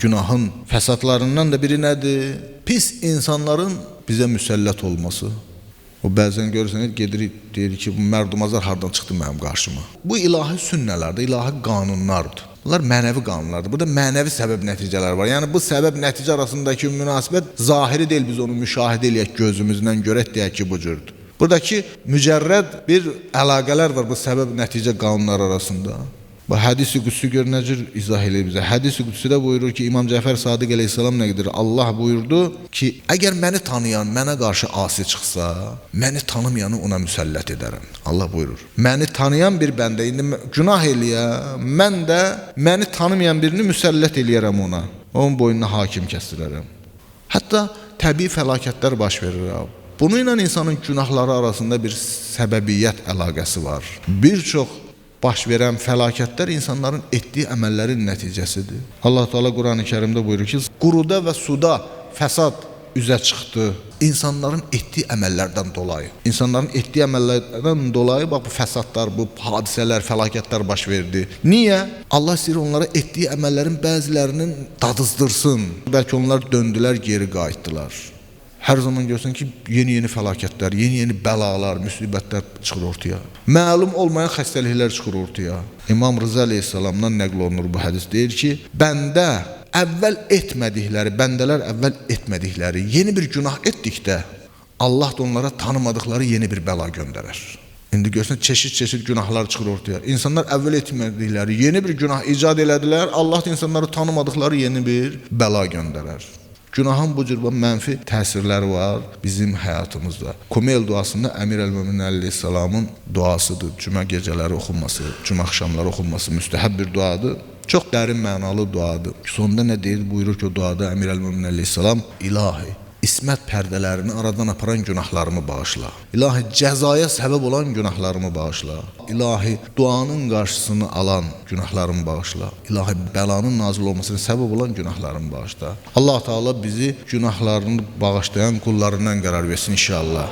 Günahın fəsadlarından da biri nədir? Pis insanların bizə müsəllət olması. O bəzən görürsən, gedirik, deyirik ki, bu mərdumazar hardan çıxdı mənim qarşıma? Bu ilahi sünnələrdir, ilahi qanunlardır. Bunlar mənəvi qanunlardır. Burada mənəvi səbəb nəticələr var. Yəni bu səbəb nəticə arasındakı münasibət zahiri deyil, biz onu müşahidə eləyək gözümüzlə görək deyək ki, bu cürdür. Buradakı mücərrəd bir əlaqələr var bu səbəb nəticə qanunları arasında. Bu hədis-i qüdsi gör nə cür izah eləyir bizə. Hədis-i qüdsidə buyurur ki, İmam Cəfər Sadiq əleyhissalam nə edir? Allah buyurdu ki, əgər məni tanıyan mənə qarşı asi çıxsa, məni tanımayanı ona müsəllət edərəm. Allah buyurur. Məni tanıyan bir bəndə indi günah eləyə, mən də məni tanımayan birini müsəllət eləyərəm ona. Onun boynuna hakim kəsdirərəm. Hətta təbii fəlakətlər baş verir. Bununla insanın günahları arasında bir səbəbiyyət əlaqəsi var. Bir çox baş verən fəlakətlər insanların etdiyi əməllərin nəticəsidir. Allah Teala Qurani Kərimdə buyurur ki, quruda və suda fəsad üzə çıxdı insanların etdiyi əməllərdən dolayı. İnsanların etdiyi əməllərdən dolayı bax bu fəsadlar, bu hadisələr, fəlakətlər baş verdi. Niyə? Allah istəyir onlara etdiyi əməllərin bəzilərinin dadızdırsın. Bəlkə onlar döndülər, geri qayıtdılar. Hər zaman görsən ki, yeni-yeni fəlakətlər, yeni-yeni bəlalar, müsibətlər çıxır ortaya. Məlum olmayan xəstəliklər çıxır ortaya. İmam Rıza əleyhissalamdan nəql olunur bu hədis. Deyir ki, bəndə əvvəl etmədikləri, bəndələr əvvəl etmədikləri yeni bir günah etdikdə Allah da onlara tanımadıkları yeni bir bəla göndərər. İndi görsən çeşid-çeşid günahlar çıxır ortaya. İnsanlar əvvəl etmədikləri yeni bir günah icad elədilər, Allah da insanları tanımadıkları yeni bir bəla göndərər. Günahın bu cür mənfi təsirləri var bizim həyatımızda. Kumel duasında Əmir əl-Möminin əleyhissalamın duasıdır. Cümə gecələri oxunması, cümə axşamları oxunması müstəhəb bir duadır. Çox dərin mənalı duadır. Sonda nə deyir? Buyurur ki, o duada Əmir əl-Möminin əleyhissalam, İlahi, İsmət pərdələrini aradan aparan günahlarımı bağışla. İlahi, cəzaya səbəb olan günahlarımı bağışla. İlahi, duanın qarşısını alan günahlarımı bağışla. İlahi, bəlanın nazil olmasına səbəb olan günahlarımı bağışla. Allah Teala bizi günahlarını bağışlayan qullarından qərar versin inşallah.